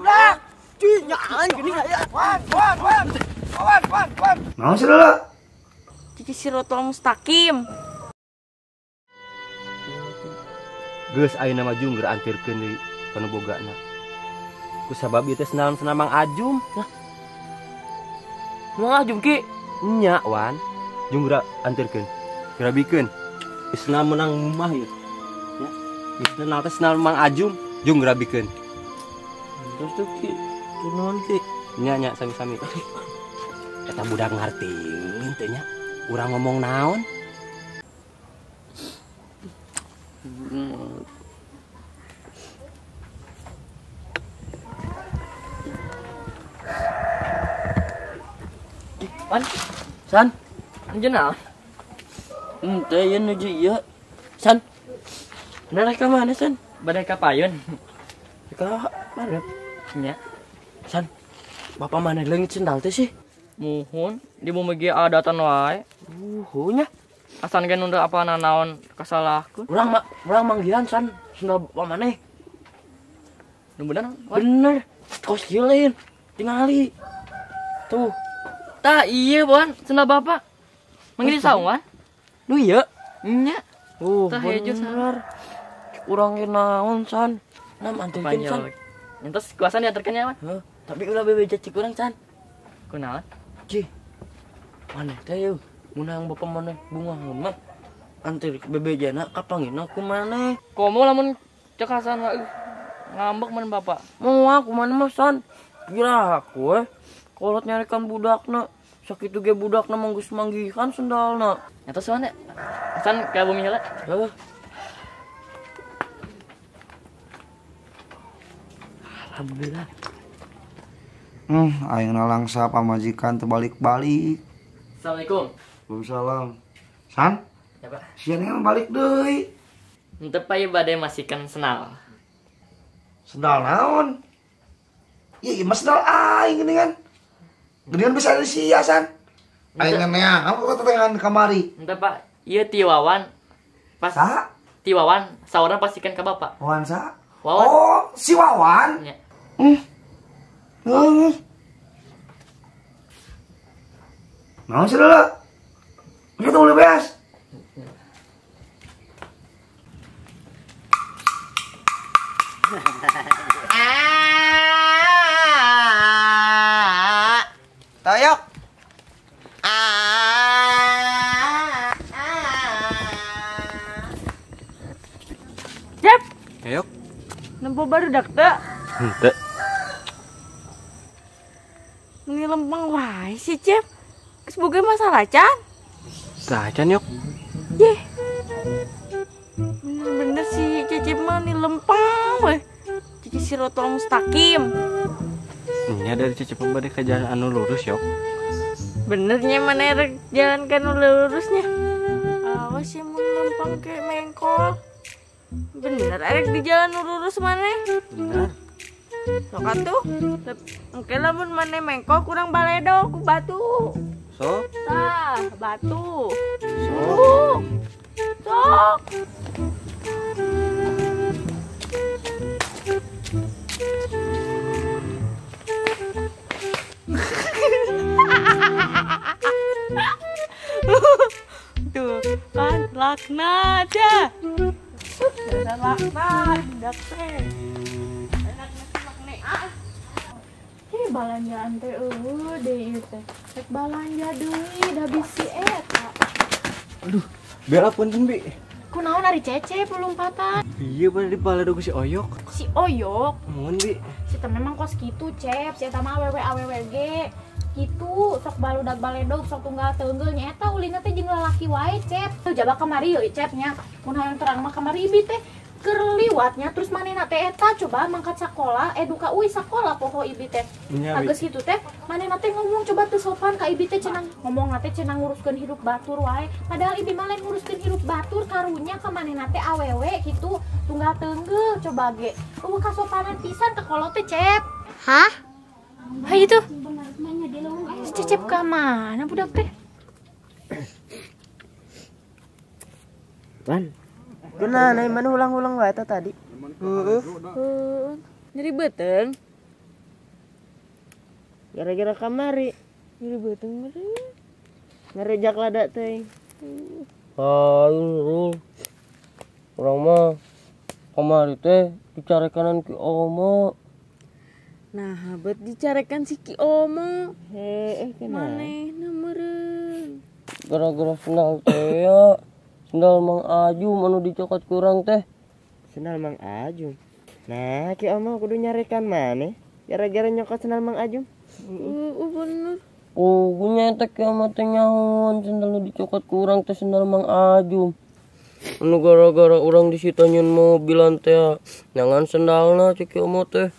Barudak. Cuy, nyaan gini aya. Wan, wan, wan. Wan, wan, wan. Naon sih leuh? Cici Sirotol Mustaqim. Geus ayeuna mah jung geura antirkeun deui ka nu bogana. Ku sabab ieu teh senam-senam Mang Ajum. Hah? Mang Ajum ki? Nya, Wan. Jung geura antirkeun. Geura bikeun. Geus menang mah ieu. Nya. Geus kenal teh senam Mang Ajum, jung geura bikeun. Terus tuh ki, kunaon ki? Nya nya sami-sami. Eta budak ngartiin teh nya. Urang ngomong naon? Wan, San, anjeun naon? Henteu ieu nuju ieu. San. Nah, ka mana, San? Bade ka payun. Ka mana? Nya. San, bapak mana leungit sendal teh sih? Muhun, di bumi ge adatan wae. Nya. Asan ge nunda apa nanaon kasalahkeun. Urang mah, urang manggihan San, sendal bapak maneh. Nu bener? Bener. Kos kieu lain. Tingali. Tuh. Tah iya, Wan, sendal bapak. Manggih di saung, Wan. Nu ieu? Nya. Tah hejo bener. Urang ge naon, San? Nam anterkeun, San. Entos kuasan dianterkeun nya, Wan. Heuh, tapi ulah bebeja cik urang, San. Kunaon? Cih. Maneh teh yeuh, mun hayang bapak maneh bunga mah anter bebejana ka pangina ku maneh. Komo lamun cek Hasan ngambek mun bapak. Moal ku maneh mah, San. Gila aku we. Kolot nyarikan budakna, sakitu ge budakna mah geus manggihan sendalna. Entos Wan ya. Hasan ka bumi heula. Heuh. Alhamdulillah. Aing nalangsa pamajikan teu balik-balik. Assalamualaikum. Waalaikumsalam. San? Ya, Pak. Sieun balik deui. Henteu pa ieu bade masikeun sendal. Sendal naon? Ieu mah sendal aing geuningan. Geuningan bisa ada sia, San. Aing neang, kok tetengan kamari. Henteu, Pak. Ieu ti Wawan. Pas. Sa? Ti Wawan, saurna pasikeun ka Bapak. Wawan sa? Wawan. Oh, si Wawan. Nya. Naon sih leuh? Kita boleh beas. Toyok. Jep. Toyok. Nempo barudak teu? Henteu. Ini lempeng wae sih, Cep. Geus boga masalah can? Tah can, Yok. Yeh. Bener-bener si Cecep mah nih lempeng weh. Cici Sirotol Mustaqim. Nya dari Cecep mah bade ka jalan anu lurus, Yok. Benernya mana rek jalan ka nu lurusnya. Awas ya mun lempeng ke mengkol. Bener erek di jalan nu lurus maneh. Bener. Sok atuh. Engke lamun maneh mengkol kurang baledo ku batu. Sok. Tah, batu. Sok. Sok. Tuh, kan laknat ya. Dasar laknat, budak teh. Ih, balanjaan teh eueuh deui ieu teh. Rek balanja deui da bisi eta. Aduh, bela punten, Bi. Kunaon ari Cecep lompatan? Iya, bener di baledo ku si Oyok. Si Oyok? Mun, Bi. Si teh memang kos kitu, Cep. Si eta mah awewe awewe ge. Kitu sok baludak baledog sok tunggal teunggul nya eta ulina teh jeung lalaki wae, Cep. Tuh jaba kamari euy, Cep nya. Mun hayang terang mah kamari Bi teh keur liwatnya terus manehna teh eta coba mangkat sakola eduka uy sakola poho ibi teh. Geus kitu teh manehna teh ngomong coba teu sopan ka ibi teh cenah ngomongna teh cenah nguruskeun hirup batur wae padahal ibi mah lain nguruskeun hirup batur karunya ka manehna teh awewe kitu tunggal teunggeuh coba ge eueuh kasopanan pisan ka kolot teh Cep. Hah? Hayu tuh. Si Cecep ka mana budak teh? Wan. Kunaon mana ulang-ulang wae eta tadi? Heeh. Nyeri beuteung. Gara-gara kamari. Nyeri beuteung meureun. Ngarejak lada teh. Hayu Rul. Urang mah kamari teh dicarekanan Ki Omo. Nah, bet dicarekan si Ki Omo. Heeh, kenapa? Manehna meureun. Gara-gara sendal teh ya. Sendal Mang Ajum anu dicokot kurang teh. Sendal Mang Ajum. Nah, Ki Omo kudu nyarekan maneh gara-gara nyokot sendal Mang Ajum. Bener. Oh, gue nyetek Ki Omo teh nyahoan sendal nu dicokot kurang teh sendal Mang Ajum. Anu gara-gara urang disita nyeun mobilan teh nyangan sendalna cek Ki Omo teh.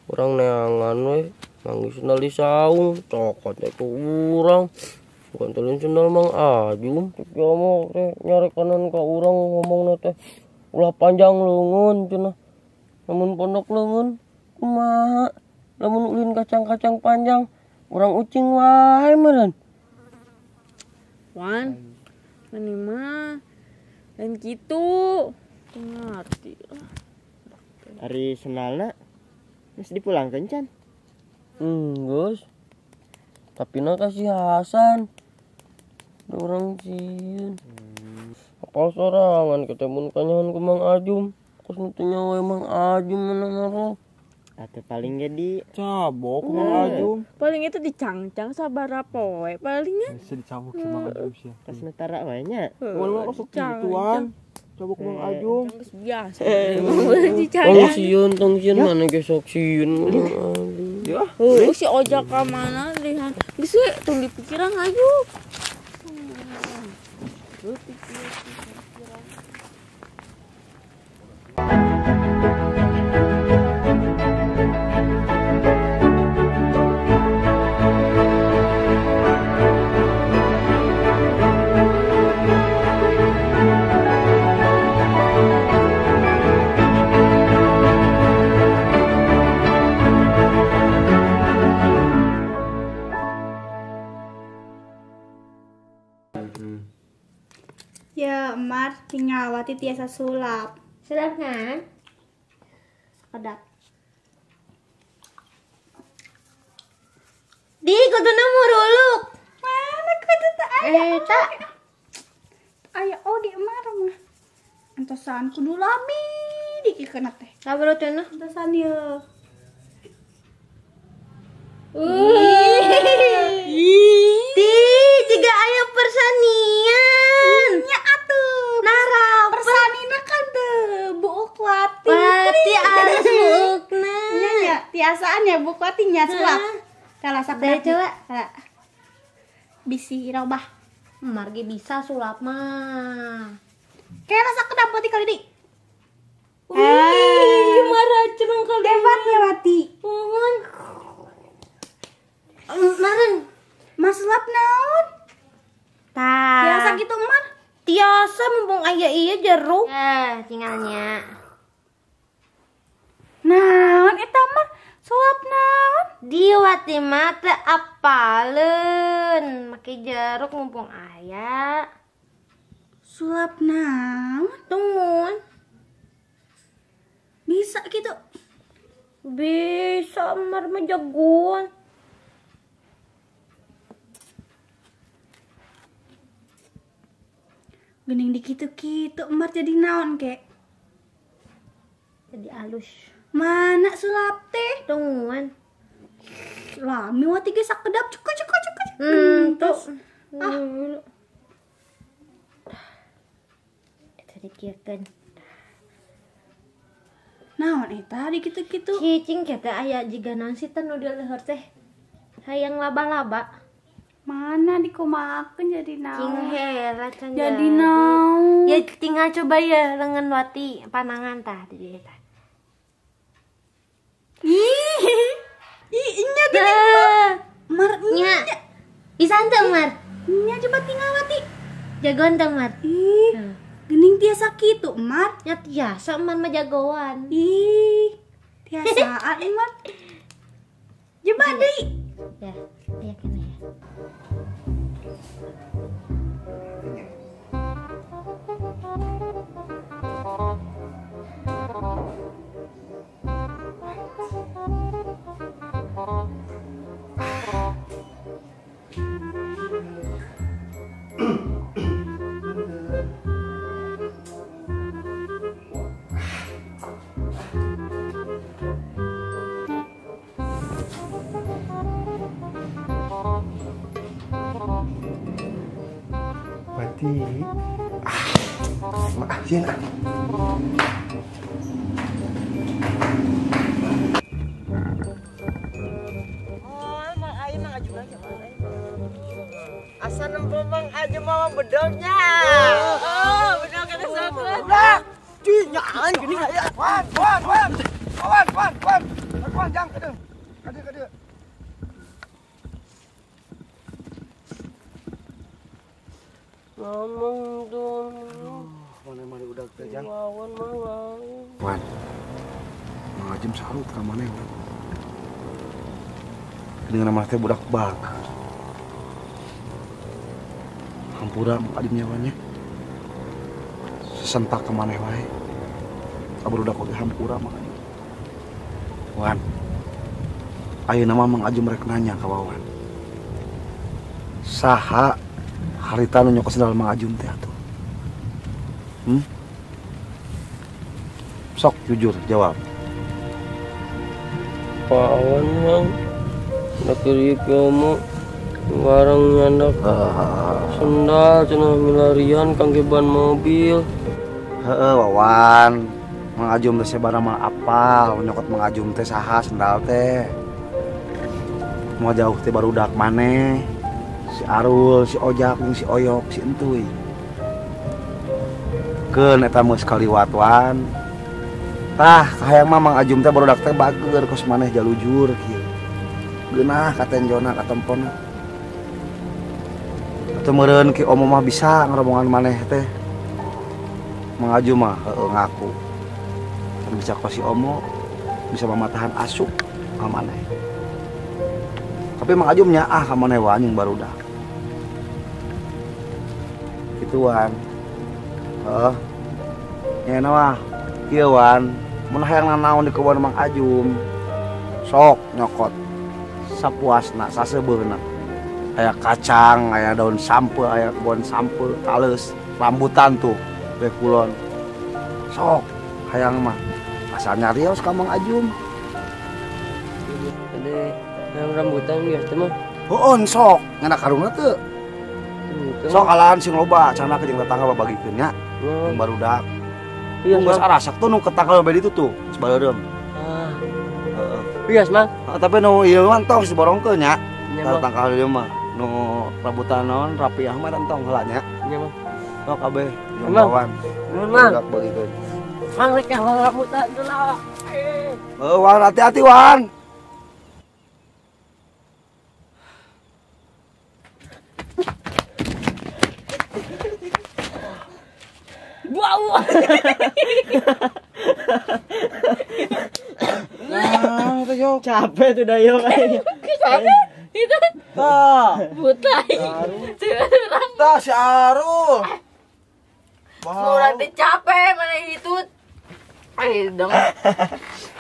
Urang neangan we, manggih sendal di saung, cokot teh ku urang. Bukan telin sendal Mang Ajum, cek Ki Omo teh nyarekanan ka urang ngomongna teh ulah panjang leungeun cenah. Lamun pondok leungeun kumaha? Lamun ulin kacang-kacang panjang, urang ucing wae meureun. Wan, mani mah lain kitu. Teu ngarti lah. Ari sendalna geus dipulangkeun can? Geus. Tapi na kasih Hasan. Da urang sieun. Apal sorangan ketemu kanyahan ku Mang Ajum. Kos nu teu nyawa Mang Ajum mana mah. Atau paling jadi cabok ku Mang Ajum. Paling itu dicangcang sabaraha poe palingnya. Bisa dicabok si Mang Ajum sia. Kas nu tara wae nya. Mun mah kos gituan. Cabok ku Mang Ajum. Geus biasa. Tong sieun, tong sieun mana ge sok sieun Mang Ajum. Ya. Heuh, si Ojak ka mana lihan. Geus we tong dipikiran ayo. Ya, Mar, tinggal wati tiasa sulap. Sulap kan? Sekedap. Di kuduna muruluk. Mana kudu teu aya? Eta. Aya oge Mar mah. Antosan kudu lami dikikeuna teh. Sabar cenah. Antosan ye. Di jiga aya persanian. Nya atuh. Nara persanina kan teu buuk wati. Wati alus buukna. Nya nya tiasaan ya buuk wati nya sulap. Salah sakedap coba. Bisi robah. Margi bisa sulap mah. Kayak rasa kedap wati kali di. Wih, marah cenah kali. Hebat ya wati. Mohon. Maren, mas sulap naon? Tah. Tiasa gitu Mar? Tiasa mumpung aya ieu jeruk. Eh, tinggalnya. Naon eta Mar? Sulap naon? Di wati mah teu apaleun, make jeruk mumpung aya. Sulap naon? Tungguan. Bisa gitu? Bisa, Mar mah jagoan. Gening dikitu-kitu Mar jadi naon kek? Jadi alus. Mana sulap teh? Tungguan. Lami wati ge sakedap cukup cukup cukup. Tuh. Ah. Eta dikiekeun. Naon eta dikitu-kitu? Cicing teh aya jiga naon sih teh nu di leuheur teh. Hayang laba-laba. Mana dikumakeun jadi naon? Cing hera can jadi naon? Ya tinggal coba ya lengan wati panangan tah di dieu tah. Ih, ih nya geuning Mar. Nya. Bisa henteu Mar? Nya coba tinggal wati. Jagoan teu Mar? Ih. Geuning tiasa kitu Mar. Nya tiasa Mar mah jagoan. Ih. Tiasaan Mar. Coba deui. Ya, aya keneh ya. Hati. Ah. Maaf sieun ah. Oh, Mang Ayu Mang Ajum lagi. Asa nempo Mang Ajum mah bedognya. Oh, bedog kata sokot. Ulah. Cuy, nyaan gini. Wan, wan, wan. Wan, wan, wan. Wan jang kadieu. Kadieu, kadieu. Ngomong dong. Mana-mana udah teh jang. Wawan mah Wan. Mang Ajum salut ka maneh, Wan. Dengan nama teh budak bager. Hampura Mang Ajum nyawanya. Sesentak ka maneh wae. Kabarudak oge hampura Mang Ajum. Wan. Ayeuna mah Mang Ajum rek nanya ka Wawan. Saha harita nu nyokot sendal Mang Ajum teh atuh? Hmm? Sok jujur jawab. Pawan Mang, nak kamu barang nyandak sendal cenah milarian kangge ban mobil. Heeh Wawan, Mang Ajum teh sebarang mah apal nyokot Mang Ajum teh saha sendal teh. Mau jauh teh barudak maneh. Si Arul, si Ojak, si Oyok, si Entuy. Keun eta mah kaliwat Wan. Tah, kahayang mah Mang Ajum teh barudak teh bager kos maneh jalujur kieu. Geunah katenjona katempona. Atuh meureun ki omo mah bisa ngaromongan maneh teh. Mang Ajum mah heueuh ngaku. Can bisa kos si omo, bisa mamatahan asup ka maneh. Tapi Mang Ajum nyaah ka maneh Wan jeung barudak. Gituan. Heeh. Nya mah kieu Wan, mun hayang nanaon di kebon Mang Ajum, sok nyokot sapuasna, sasebeuna. Aya kacang, aya daun sampe, aya kebon sampe, tales, rambutan tuh, beh kulon. Sok hayang mah asal nyarios ka Mang Ajum. Ada yang rambutan biasa mah. Heeh, sok ngana karungna teu. Sok alaan sing loba, cenah jeung tetangga babagikeun nya. Jeung barudak. Iya, geus arasak tuh nu ketangkal bae ditu tuh, sebaleureum. Ah. Heeh. Iya, Mang. Tapi nu ieu mah tong diborongkeun nya. Tangkal ieu mah nu rambutan naon rapiah mah tong heula nya. Iya, Mang. Sok kabeh jeung Wawan. Nuhun, Mang. Barudak bagikeun. Mang rek rambutan heula. Heuh, Wan, hati-hati, Wan. Wow. Nah, itu yok. Capek tuh dayok kayaknya. Capek? Itu. Tah. Butai. Tah si Arul. Orang teh capek mana itu. Eh dong.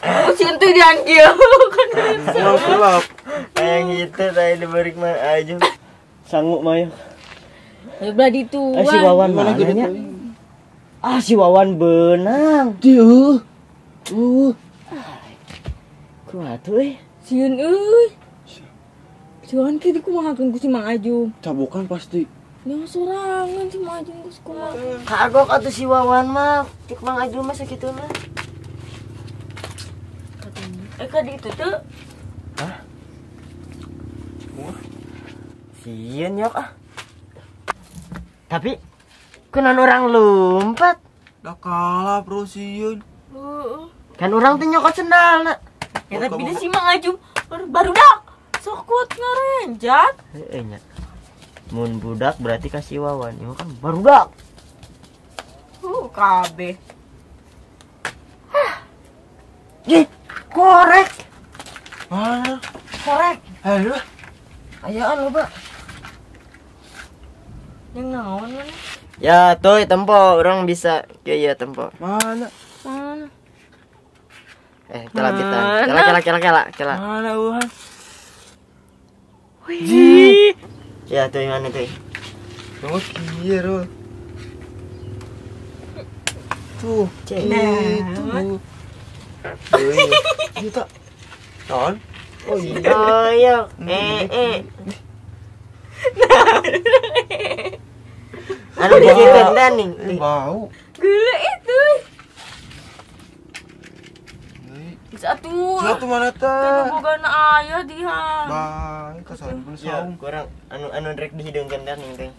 Pusing tuh diangkil kan. Sulap. Yang itu tadi diberi Mang Ajum. Sanggup mah yok. Belah dituan. Si Wawan mana nya? Ah si Wawan benang. Dieu. Kumaha tuh euy? Sieun euy. Si Wawan kieu dikumahakeun ku si Mang Ajum. Cabokan pasti. Yang sorangan si Mang Ajum geus kumaha. Kagok atuh si Wawan mah, cek Mang Ajum mah sakitu mah. Eh ka ditu teu? Hah? Sieun yok ah. Tapi kunaon orang lompat? Dah kalah bro sieun. Heeh. Kan orang teh nyokot sendal na. Ya tapi dia si Mang Ajum barudak. Sok kuat ngarenjat. Heeh nya. Mun budak berarti kasih Wawan. Ieu kan barudak. Kabeh. Hah. Ih, korek. Mana? Korek. Aduh. Ayaan loba. Yang naon mana? Ya tuh tempo orang bisa ya tempo. Mana? Mana? Kela kita. Kela kela kela kela kela. Mana Wuhan? Wih. Ya tuh mana tuh? Oh kieu Rul. Tuh, gitu. Itu. Ton. Oh iya. Oh iya. Anu dikeun nih. Bau. Gila itu. Satu. Satu mana teh? Boga na aya dia. Bang, kesalahan pun saung. Kurang anu anu rek dihidungkeun teh ning teh.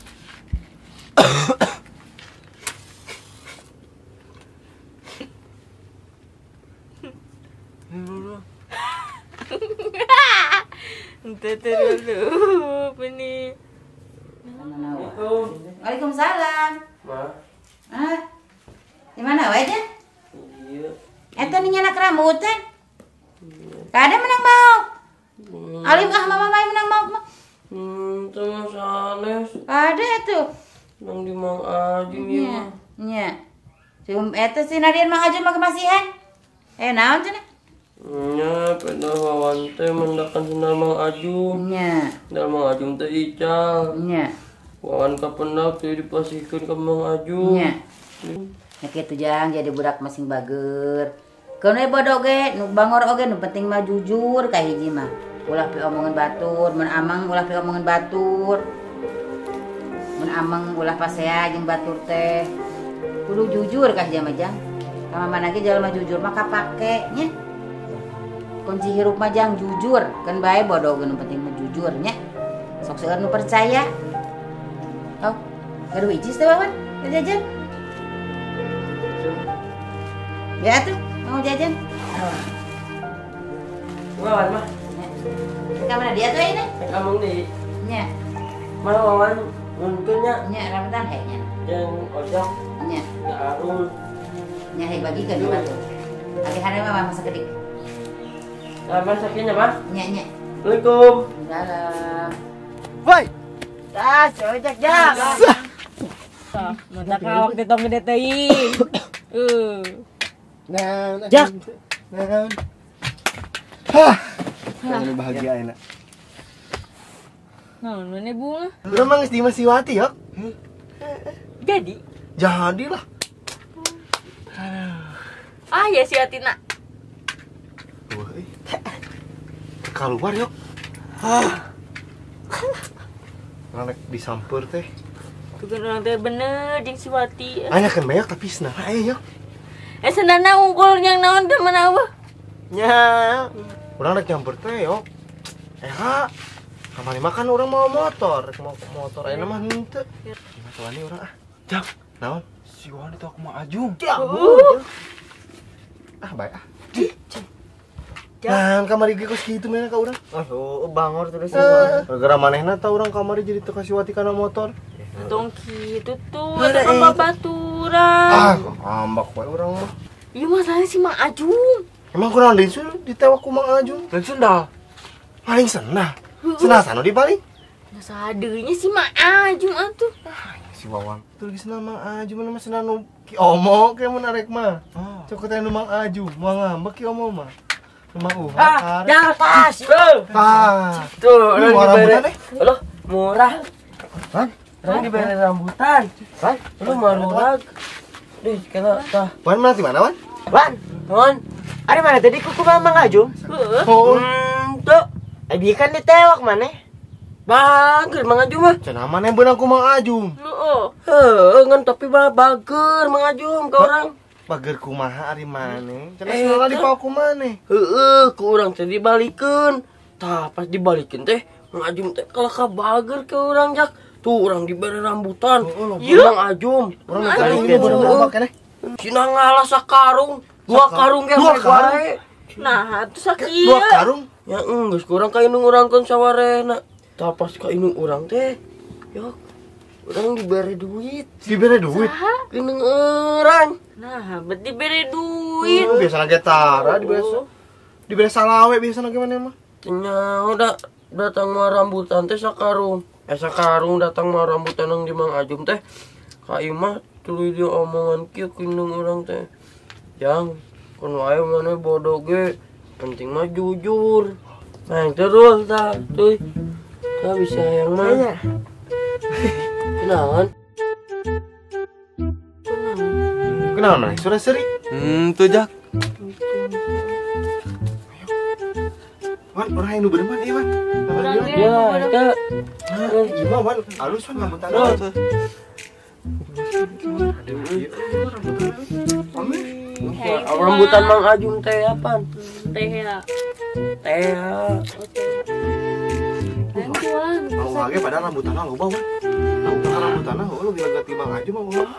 Ente terlalu ini. Waalaikumsalam. Ma. Ah. Di mana wae aja? Iya. Eta nih nyanak rambutan. Kada menang mau. Alim ah mama main menang mau. Teu sanes. Kada atuh. Nang di Mang Ajum ieu mah. Nya. Cum eta si Nadian Mang Ajum mah kemasihan. Eh naon cenah? Nya peda wawan teh mendakan sendal Mang Ajum. Nya. Sendal Mang Ajum teh ical. Nya. Wawan kapendak teh dipasihkeun ka Mang Ajum. Nya. Nya kitu jang jadi budak masing bager. Keun we bodoh ge, nu bangor oge nu penting mah jujur ka hiji mah. Ulah piomongan batur, mun amang ulah piomongan batur. Mun amang ulah pasea jeung batur teh. Kudu jujur ka hiji mah jang. Ka mamana ge jalma jujur mah kapake nya. Kunci hirup mah jang jujur, keun bae bodoh ge nu penting mah jujur nya. Sok seueur nu percaya. Oh, gaduh icis teh wawan, jajan. Ya tuh, mau jajan. Wawan mah. Ka mana dia tuh ini? Kamu di. Nya. Mana wawan nuntun nya? Nya rambutan he nya. Jeung ojok. Nya. Nya arul. Nya he bagikeun ka batu. Agehan mah masa kedik. Nah, masaknya mah? Nya nya. Assalamualaikum. Salam. Woi. Tas, ojek jak. Mata kawak di tong gede teuing. Nah, Jak. Nah. Hah. Ini bahagia enak. Nah, mana bunga? Lu emang geus di Masiwati, yok? Jadi? Jadilah. Ah, ya si Atina. Wah, keluar, yok. Ah. Orang disamper teh. Tuh orang teh bener jeung si Wati. Anya kan banyak tapi senang aya, yok. Eh sendana unggul yang naon teh mana eueuh? Nya. Urang rek nyamper teh, yok. Eh, ha. Kamari makan urang mau motor, rek mau motor ayeuna mah henteu. Gimana wani urang ah? Jak, naon? Si Wani tuh aku mau Ajum. Ah, bae ah. Nah, kamari ge kos kitu mana ka urang? Oh, bangor terus. Gara-gara manehna tah urang kamari jadi teu kasih Wati kana motor. Tong kitu tuh, ada babaturan. Ah, ambak wae urang mah. Iya masalahnya si Mang Ajum. Emang kurang deui ditewak ku Mang Ajum. Lain sendal. Paling senah. Senah sanu di paling. Ya sadeunya si Mang Ajum atuh. Ah, si Wawan. Tuh geus Mang Ajum mah senah nu Ki Omo ke mun arek mah. Cok teh nu Mang Ajum, moal ngambek Ki Omo mah. Mang Uha. Ah, ya tas. Tah. Tuh, urang dibere. Loh, murah. Hah? Urang dibere rambutan. Hah? Lu marurag. Dih, kena tah. Wan mana di mana, Wan? Wan. Wan. Ari mana tadi kuku Mang Ajum? Heeh. Oh. Tuh. Abi kan ditewak maneh. Bager Mang Ajum mah. Cenah maneh beunang ku Mang Ajum. Heeh. Heuh, ngan tapi mah bager Mang Ajum ka urang. Bager kumaha ari maneh? Cenah sendalna dipaok ku maneh. Heeh, ku urang teh dibalikeun. Tah, pas dibalikeun teh Mang Ajum teh kalah ka bager ke urang jak. Tuh urang dibere rambutan. Ieu Mang Ajum. Urang dibalikeun beunang keneh. Cina ngalah sakarung, dua karung ge wae. Nah, atuh sakieu. Dua karung? Ya enggeus kurang ka indung urang keun sawarehna. Tah pas ka indung urang teh, yok urang dibere duit. Dibere duit? Indung urang. Nah, bet dibere duit. Biasana ge tara dibere. Dibere salawe biasana ge maneh mah. Nya udah datang mah rambutan teh sakarung. Sakarung datang mah rambutan nang di Mang Ajum teh. Ka imah tuluy dia omongan kieu ku indung urang teh. Jang, kun wae maneh bodoh ge. Penting mah jujur. Nah, terus tah, tuh. Tah bisa yang mah. Kenalan. Kenalan mana? Suara seri. Tuh Jak. Wan, orang yang nu bener man, Wan. Ya, itu. Gimana, Wan? Halus, Wan, rambutan. Rambutan Mang Ajum teh apaan? Teh ya. Teh ya. Mau lagi padahal rambutan loba wan. Rambutan heuh lebih lega ti Mang Ajum mah.